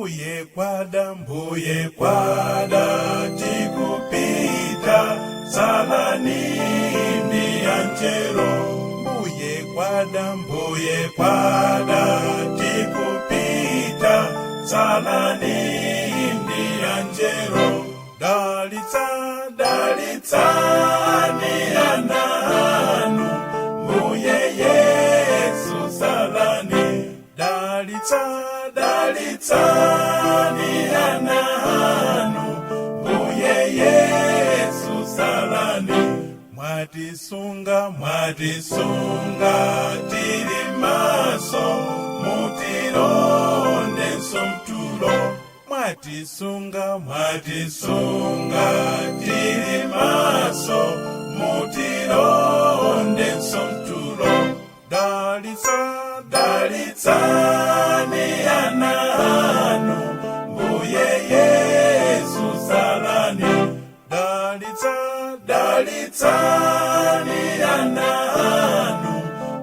Mbuye kwada, mbuye kwada, tikupita salani ndi anjelo. Mbuye kwada, mbuye kwada, tikupita salani ndi anjelo. Dalitsa, dalitsani ana anu, mbuye Yesu salani. Dalitsa, dalitsani ana anu, mbuye Yesu salani. Mwatisunga, mwatisunga, tili maso, mutilondenso mtulo. Mwatisunga, mwatisunga, tili maso, mutilondenso mtulo. Dalitsa, dalitsani ana anu, mbuye Yesu salani. Dalitsa, dalitsani ana anu,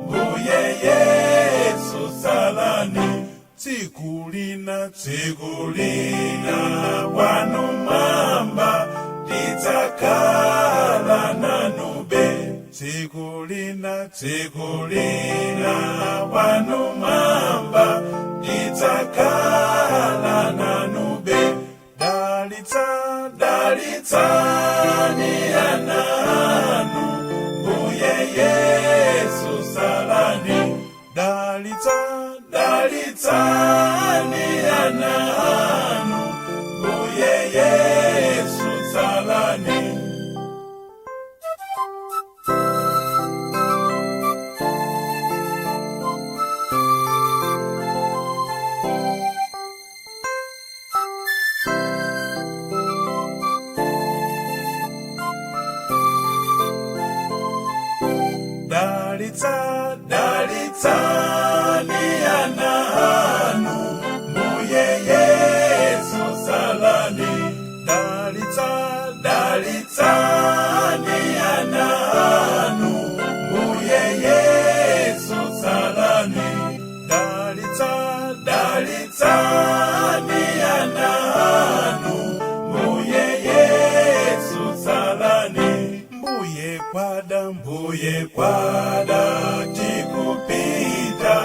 mbuye Yesu salani. Tsiku lina, tsiku lina, kwanu mwamba tidzakhala nanube. Tsiku lina, tsiku lina, kwanu mwamba tidzakhala nanube. Dalitsa, dalitsani ana anu, mbuye Yesu salani. Dalitsa, dalitsani ana anu, mbuye Yesu salani. Dalitsa, dalitsani ana anu, mbuye Yesu salani. Dalitsa, dalitsani ana anu, mbuye Yesu salani. Dalitsa, dalitsani ana anu, mbuye Yesu salani. Mbuye kwada, mbuye kwada, tikupita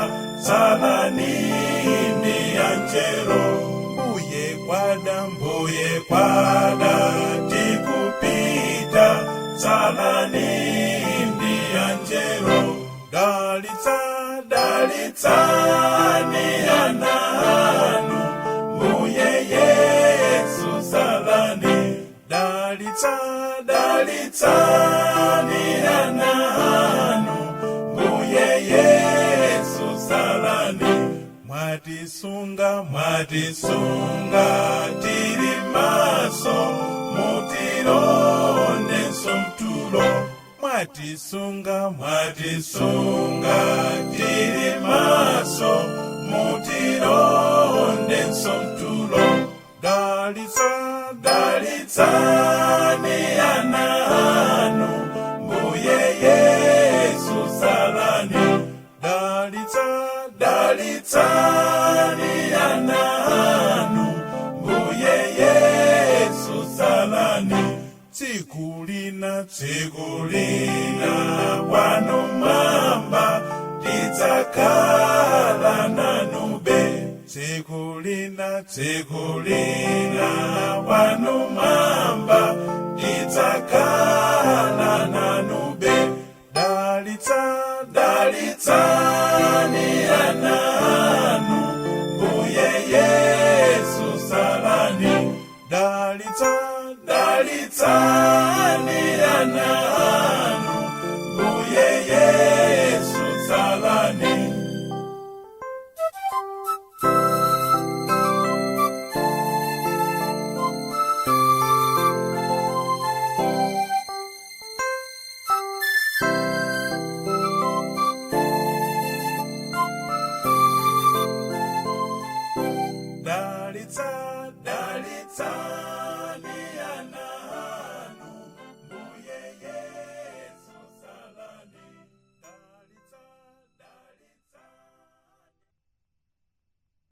salani ndi anjelo. Mbuye kwada, mbuye kwada, tikupita salani ndi anjelo. Dalitsa, dalitsani ana anu, mbuye Yesu salani. Dalitsa, dalitsani ana anu, mbuye Yesu salani. Mwatisunga, mwatisunga, tili maso, mutilondenso mtulo. Mwatisunga, mwatisunga, tili maso, mutilondenso mtulo. Dalitsa, dalitsani ana anu, mbuye Yesu salani. Dalitsa, dalitsani ana anu, mbuye Yesu salani. Tsiku lina, tsiku lina, kwanu mwamba tidzakhala nanube. Tsiku lina, tsiku lina, kwanu mwamba tidzakhala nanube. Dalitsa, dalitsani.